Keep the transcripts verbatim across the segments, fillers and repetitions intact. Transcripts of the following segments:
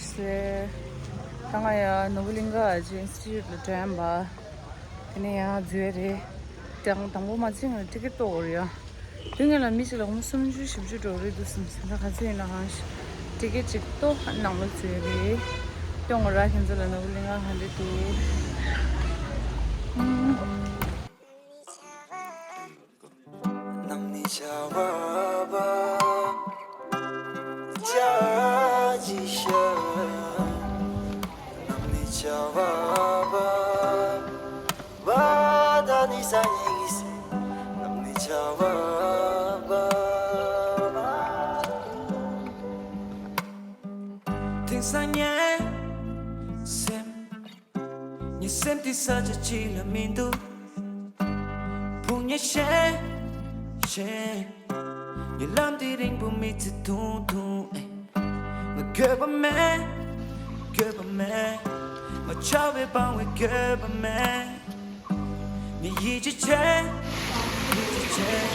ཟེར། ད་ང་ཡ་ནོར་བུ་གླིང་ག་ཨིན་སི་ཊི་ཊུཊ་ལ་འགྲོ་ཡ་ཡིན་པ། དེ་ནས་ཡང་འཛུལ་ཡ་རེད། དང་དང་པོ་མ་ཚིག་ང་ཊི་ཀེ་ཊི་གཏོང་དགོས་རེད་ཡ། དུས་ངན་ལ་མི་གཅིག་ལ་སྒོར་མོ་སུམ་ཅུ་བཞི་བཅུ་འགྲོ་གི་རེད་འདུག་བསམ་སོང་། ད་ག་ཚོད་ཡིན་ན་ཧང་ཤི། ཊི་ཀེ་ཊི་གཅིག་གཏོང་། ནང་ལ་འཛུལ་ཡ་རེད། སྐྱོང་དགོས་ར། ཁྱེད་ཚོ་ལ་ནོར་བུ་གླིང་ག་ག་འདྲ་འདུག་དེང་སང་ངའི་སེམས། ངའི་སེམས་འདི་ས་ཆ་གཅིག་ལ་མི་འདུག་ཕུང་ཉེན་གཞན་གཞན། ངའི་ལམ་འདི་རིང་པོ་མི་ཚེ་ཐུང་ཐུང་། ཨེ། ང་འགྱོད་པ་མེད། འགྱོད་པ་མེད། ང་ཆགས་པའི་སྤང་བའི་འགྱོད་པ་མེད། ངས་ཡིད་ཆེས་བྱེད། ཡིད་ཆེས་བྱེད།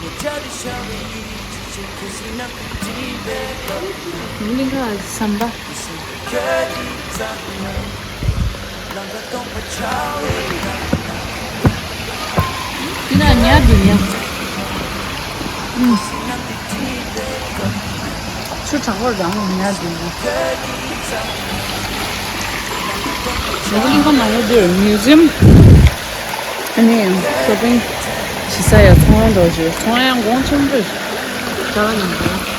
ངས་བྱ་དེ་བྱ་བའི་ཡིད་ཆེས་བྱེད། ཁྱེད་སེམས་ནང་དུ་བྲིས་པའི་བཀའ། གླིང་ག་བསམ་པ། ཁྱོད་ཀྱི་རྩ་ནས་ལམ་ཁ་སྟོང་པ་ཆགས་པའི་སྐབས། འདི་ན་ཉལ་འདུག་ཉལ། ཨུམ། ཆུ་དྲག་པོ་རང་ཉལ་འདུག་ཉལ། ནོར་བུ་གླིང་ག་ནང་ལོགས་འདིར་མིའུ་ཛིམ། ཨ་ནི་ཤོ་པིང་བྱེད་ས་ཡ་ཚོང་ཁང་འདྲ་བོ་ཅིག་ཚོང་ཡང་གོང་ཆེན་པོས་གྲྭ་བ་ནང་འདྲ།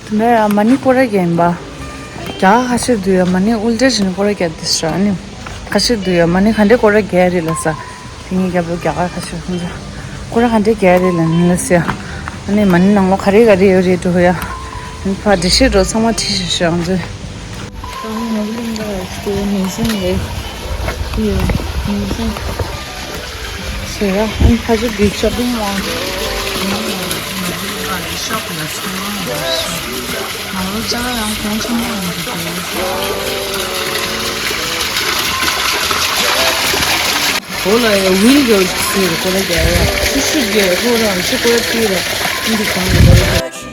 དེ་ནས་ཡང་མ་ཎི་སྐོར་ར་རྒྱག་ཡིན་པ། རྒྱ་གར་ཁ་ཤས་འདུག་ཡ། མ་ཎི་དབུ་སྐྲ་བྱས་ནས་སྐོར་ར་རྒྱག་དེ་ཤ་ནི། ཁ་ཤས་འདུག་ཡ། མ་ཎི་ག་འདྲས་སྐོར་ར་རྒྱག་ཡ་རེད་ལབ་ས། དེ་ངའི་རྒྱབ་ལོགས་རྒྱ་གར་ཁ་ཤས་ཁོང་ཚོ་སྐོར་ར་ག་འདྲས་རྒྱག་ཡ་རེད་ལབ་ནི་ལབ་ས། ཨ་ནི་མ་ཎི་ནང་ལོགས་ག་རེ་ག་རེ་ཡོད་རེད་འགྲོ་ཡ། ཨ་ནི་ཕར་འགྲེལ་བཤད་འགྲོ་ཚང་མ་ཁྲིད་ཤག་ཤག་ང་ཚོས། ཨ་ནི་ནོར་བུ་གླིང་ག་ལ་ཡོད་མིའུ་ཛིམ་རེད། ཡོད་མིའུ་ཛིམ། ཟེར་ཡ། ཨ་ནི་ཕ་ཆུ་འདི་ཤོ་པིང་མོལ། ནང་ལོགས་ཅ་ལག་ཡང་གོང་ཆེན་པོ་ཡོད་འདུག་འོ་ལ་ཡ་ཝིལ་གྱི་ཟེར་གོ་ལ་རྒྱ་ཡ། ཤུ་ཤུ་རྒྱ་ཡ། ལྷོ་རང་ཤི་གོ་ཡ་ཏི་ར། ཨིན་དི་གང་གི་གོ་ལ་རྒྱ་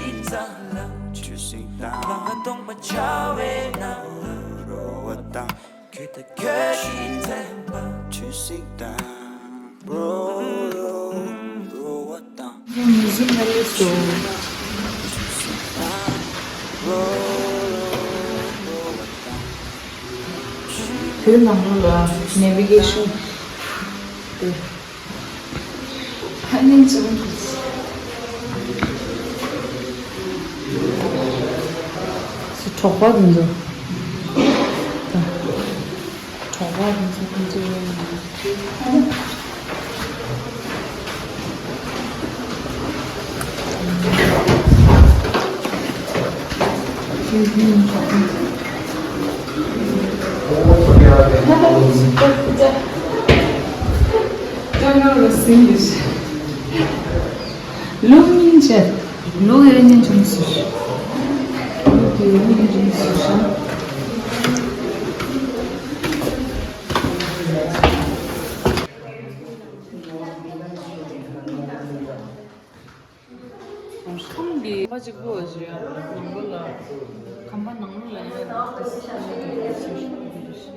ཡ། མིའུ་ཛིམ་ལ་སླེབས་སོང་། དེའི་ནང་ལོགས་ལ་ནེ་བི་གེ་ཤོན་དེ། ཧ་ནན་ཅང་། སུ་གྲོགས་པོ་འདུག་གྲོགས་པོ་འདུག་ཁོང་ཚོ་ཡོད་ན། ལུག་ཉིན་བྱས། ལུག་ཡོད་ཉིན་བྱུང་ཟེར། ལུག་ཡོད་ཉིན་བྱུང་ཟེར། ཁམས་ཀྱི་ཁ་ཅིག་པོ་ཞིག་ནང་ལོགས་ལ། ཁམས་པ་ནང་ལོགས་ལ་ཡང་དེ་སྲིད་ཤ་ནས་དེ་ཚོ་ཞིག་དེ་ང་ཚོ་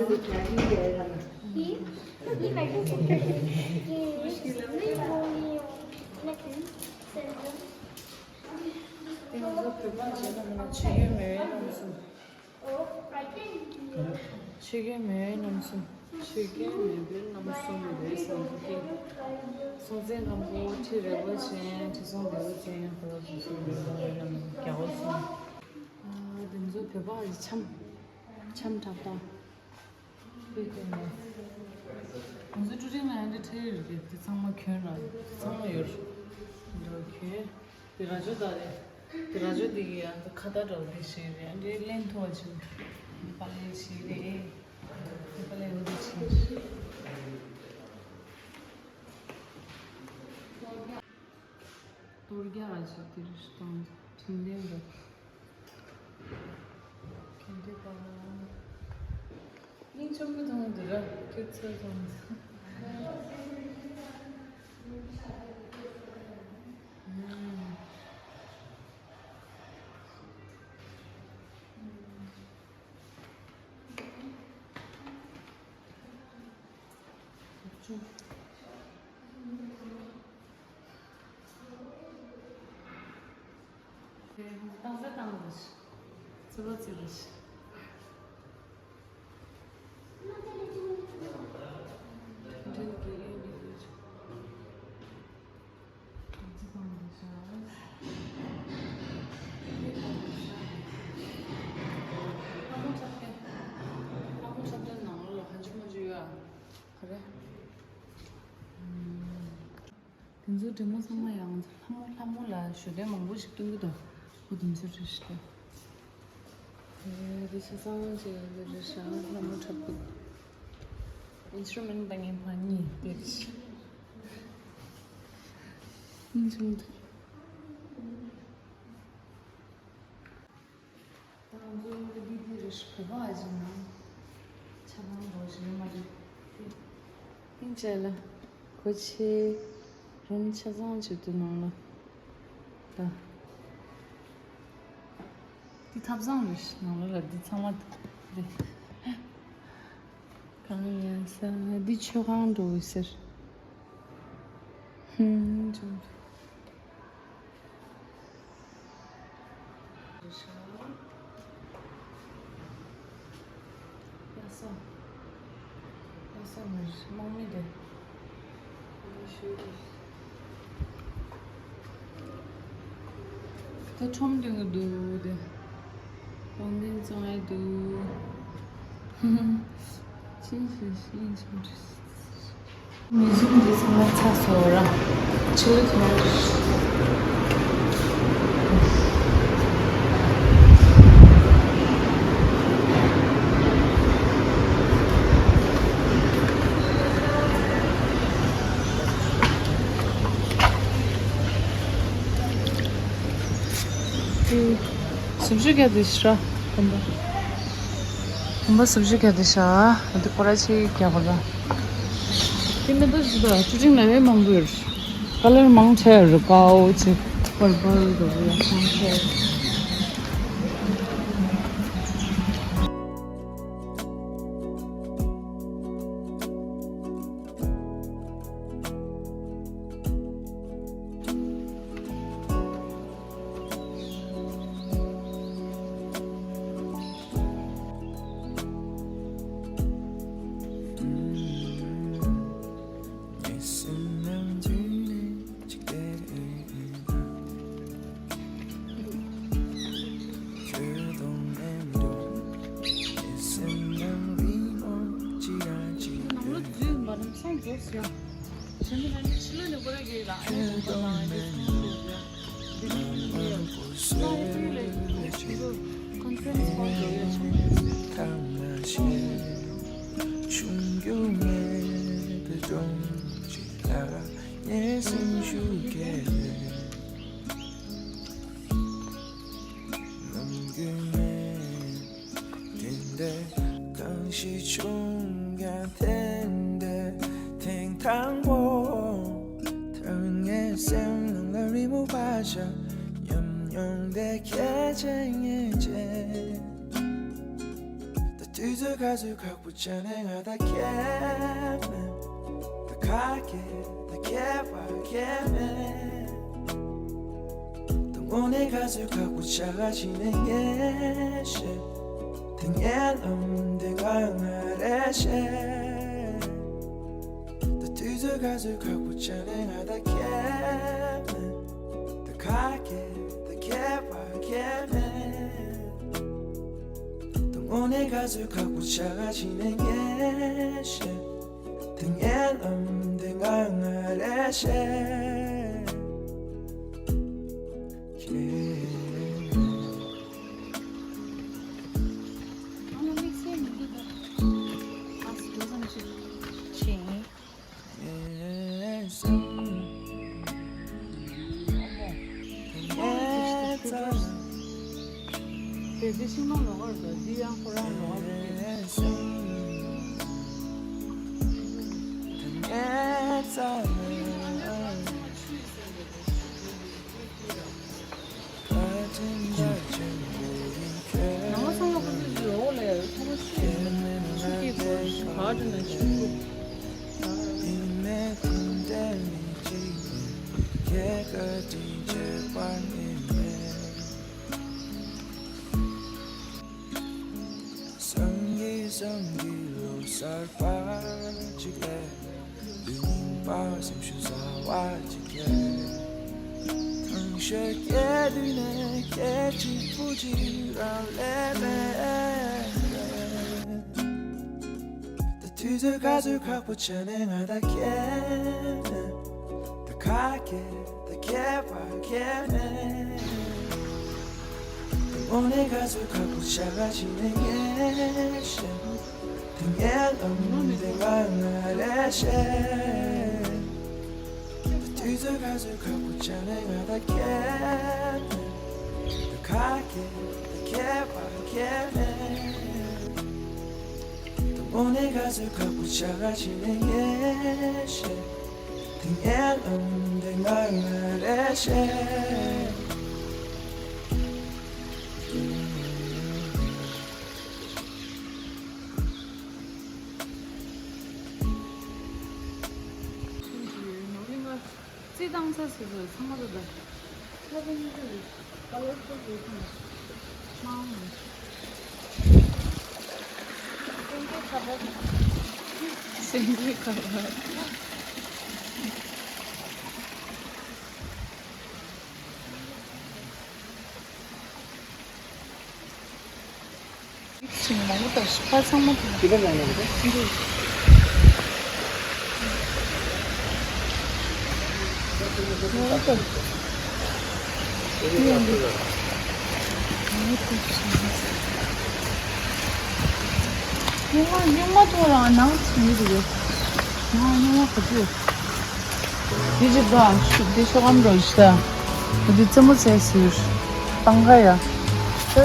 བོད་པ་བྱས་ན་མིན་ན་ཆོས་རྒྱལ་མེས་དབོན་རྣམ་གསུམ། ཆོས་རྒྱལ་མེས་དབོན་རྣམ་གསུམ། ཆོས་རྒྱལ་མེས་དབོན་རྣམ་གསུམ་རེད་ཟེར་གྱི། སྲོང་བཙན་སྒམ་པོ་ཁྲི་རལ་པ་ཅན། ཁྲི་སྲོང་ལྡེའུ་བཙན། ཕོ་བྲང་དུ་སྲོང་བཙན་སྒམ་པོ་རྣམ་རྒྱལ་བ་གསུམ། ཨ། དེ་ཚོ་བོད་པ་གི་འཆམ། འཆམ་འཁྲབ་སྟངས། དཔེ་སྟོན་པ། ང་ཚོ་ཀྲུ་ཀྲིང་ལ་ཡང་འདི་འཁྲབ་ཡོད་རེད། དེ་ཚང་མ་གྱོན་ལ་ཚང་མ་ཡོད་རེད། འདི་གྱོན། དེ་རྭ་ཅོ་དང་རེད། དེ་རྭ་ཅོ་དེ་གི་ཡང་དེ་ཁ་བརྡ་འདྲ་བོ་དེ་བྱས་རེད། འདི་ལེན་ཐུབ་པ་བྱུང་། འདི་པ་ལས་བྱས་རེད། འདི་པ་ལས་འོ་དེ་བྱས་རེད། གཏོར་རྒྱག་ལ་བྱེད་དེ་རེད། དང་དྲིན་ལན་འདྲ། གལ་ཏེ་པ་ལ། སྙིང་ཆེན་པོ་མཐོང་འདུག་ར། ཁྱོད་ཚོ་མཐོང་འདུག་ཏང་ས་ཏང་རེད། ཚེ་ལོ་ཚེ་རེད། འདྲེན་གྱི་ཨེ་འདི་རེད། ཏང་ས་ཏང་རེད་ཤག་ལྷ་མོ་འཁྲབ་སྟོན། ལྷ་མོ་འཁྲབ་སྟོན་ནང་ལོགས་ལ་གང་བྱུང་མང་བྱུང་ཡོད་ཨ། ག་རེ། དེ་ཚོའི་འབྲི་མོ་ཚང་མ་ཡང་ལྷ་མོ་ལྷ་མོ་ལ་ཞུ་དོན་མང་པོ་ཞིག་སྟོན་གི་འདུག་ཁོ་དེ་ཚོའི་རེ་ཞིག་དེ་རེ་ཞིག་གསང་བ་ཅིག་ཡང་དེ་རེ་ཞིག་ལྷ་མོ་འཁྲབ་གི། ཨིན་སི་ཊུ་མེན་ཊི་དང་ངའི་བར་གཉིས་དེ་རེ་ཞིག་ཨིན་སི་ཊུ་མེན་ཊི། ད་ང་ཚོ་འདི་དེ་རེ་ཞིག་བོད་པ་ཨ་ཅེ་ན་ཆ་ཚང་འགྲོ་ཞིག་མ་རེད། ཨིན་ཅེ་ལ་གོ་ཆེ་རུམ་ཆ་ཚང་བྱེད་དུ་ནང་ལ་ད། འདི་ཐབ་ཚང་རེད། ནང་ལོགས་ལ་འདི་ཚང་མ་འདི། གང་ཡིན་ས་འདི་མཆོད་ཁང་འགྲོ་ཟེར། ཧུམ། ཡ་སོ། ཡ་སོ་མི་རེད། དམག་མི་དེ། ད་ཁྲོམ་སྟོན་གི་འདུག་དེ། དཔང་ལྡན་བཙོང་ཡ་འདུག་ཅི་ཞིག་ཤེས་ཆུང་། མི་ཟུང་འདི་ཚང་མ་ཚ་སོ་ར། ཆུ་ལུད་ཐོན་རེད། ཟུར་ཞུ་རྒྱག་དེ་ཤ་གོམ་པ། གོམ་པ་ཟུར་ཞུ་རྒྱག་དེ་ཤ་འདི་ཁོ་ར་ཆེ་རྒྱག་པ་ལ། དེ་མེད་པ་ཞུ་དོ་ཅུ་ཅིང་ལ་བས་མང་པོ་ཡོད། ཀ་ལར་མང་ཆེ་ཡོད་རེད། དཀར་པོ་ཅིག་པར་པལ་འདྲ་པོ་ཡང་མང་ཆེ་ཡོད། དེ་འདྲ་གང་ཞིག་བྱུང་ཡང་དེ་འདྲ་ཐེངས་དང་པོ། ཐར་ངའི་སེམས་ནང་ལ་རི་མོ་བ་ཤ་ཉམས་མྱོང་དེ་ཁྱེད་ཅན་ངེས་ཅན། ད་དུས་ཚོད་ག་ཚོད་ཁག་པོ་ཆགས་ནས་ང་ད་ཁྱེད་མེད། ད་ཁ་སྐད་ད་ཁྱེད་པ་ཁྱེད་མེད། དངོས་གནས་ག་ཚོད་ཁག་པོ་ཆགས་ཀྱི་ནས་ངས་ཤེས། དེ་ངའི་ལམ་དེ་ང་ང་རེ་ཤེས། དུས་ག་ཚོད་ཁག་པོ་ཆགས་ནས་ང་ད་ཁྱད་མེད། ད་ཁ་སྐད་ད་ཁྱད་པར་ཁྱད་མེད། ད་དངོས་གནས་ག་ཚོད་ཁག་པོ་ཆགས་ག་ཕྱིན་ནས་ངས་ཤེས། ད་ངའི་ལམ་དེ་ང་ང་རེ་ཤེས། ཁྱེད། ཨ་མ་དམིགས་བསལ་མི་འདུག་ད། ཨ་སི་འགྲོ་ཙམ་ཅིག་ཕྱིན། དེ་དེ་ཤིང་ནགས་ལོགས་ཀར་འདུག་འདི་ཡང་ཁོ་རང་ལོགས་ཀར་འདུག་ནང་སང་ལ་ཁོ་ཚོས་འོག་ལ་ཡ་ཐོག་མ་ཆུ་ཆུ་སྐྱེས་པོ་ག་འདྲ་ན་ཆུ་ཁུག་སང་གི་སང་གི་ལོ་གསར་པ་ཅིག་ལས། དུས་རྙིང་པ་སེམས་ཤུགས་ཟ་བ་ཅིག་གས། གང་ཤེས་སྐྱེ་དུས་ནས་སྐད་ཅིག་པུ་ཅིག་རང་ལས་མེད། ད་དུས་ཚོད་ག་ཚོད་ཁག་པོ་ཆགས་ནས་ང་ད་ཁྱེད་མེད། ད་ཁ་སྐད་ད་ཁྱད་པར་ཁྱད་མེད། དངོས་གནས་ག་ཚོད་ཁག་པོ་ཆགས་ག་ཕྱིན་ནས་ངས་ཤེས། དེ་ངའི་ལམ་དེ་ང་ང་རེ་ཤེས། ད་དུས་ཚོད་ག་ཚོད་ཁག་པོ་ཆགས་ནས་ང་ད་ཁྱེད་མེད། ད་ཁ་སྐད་ད་ཁྱད་པར་ཁྱད་མེད། ད་དངོས་གནས་ག་ཚོད་ཁག་པོ་ཆགས་ག་ཕྱིན་ནས་ངས་ཤེས། དེ་ངའི་ལམ་དེ་ང་ང་རེ་ཤེས། རྩེད་ཐང་ཚ་སོ་སོ་ཚང་མ་ལ་ད། ལྷ་པ་གཉིས་ཀ་རེད། ཀ་ལར་ཁོ་རེད་ཁོ་ན། མང་མོད། སེང་གེ་ཁ་པར། སེང་གེ་ཁ་པར། ཞིང་མང་པོ་དང་ཞིང་ཁ་ཚང་མ་དང་། འདི་པ་ཡང་ཡང་། སྨྱུག་མ་སྨྱུག་མ་ཐོག་རང་ནང་ཚུད་ཡོད་རེད། ནང་སྨྱུག་མ་ག་ཚོད། འདི་ཅི་ད་ཤུ་འདི་ཤོག་ཨམ་རོ་ཤི་ད། འདི་རྩེད་མོ་རྩེ་ཟེར། སྤང་ཁ་ཡ། ད་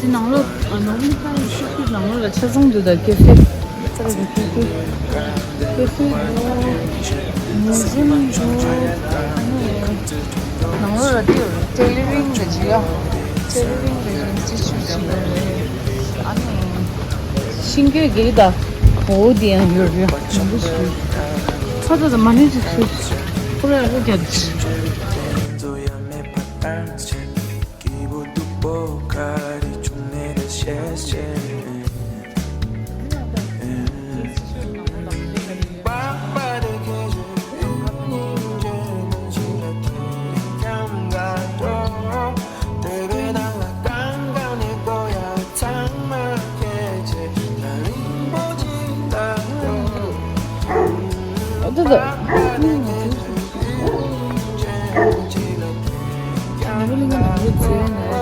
འདི་ནང་ལོགས་ཨ་ནང་མི་ཁ་ཤུ་ཤུ་ནང་ལོགས་ལ་ཆ་ཚང་འདུག་ད་ཀེ་ཧྥེ། ཀེ་ཧྥེ་ཀེ་ཧྥེ་འདུག་མུ་ཟིམ་འདུག་ནང་ལོགས་ལ་འདི་ཡོད་རེད། ཊེ་ལི་ཝིང་རེད་ཅི་ཡ། ཊེ་ལི་ཝིང་རེད་ཅི་ཆུ་ཆུ་ཡོད་རེད། ཨ་ནི་ཤིང་སྐས་གི་ད་འོ་འདི་ཡང་ཡོད་རེད། མང་པོ་ཞིག་ཚ་ཚ་ཚ་མ་ནི་ཅིག་ཚུ་ཁོ་ར་ཡག་པོ་རྒྱབ་ཅི།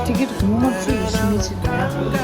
ཊི་ཀེ་ཊི་སྒོར་མོ་དྲུག་ལ་ཤི་མི་ཅིག་འདུག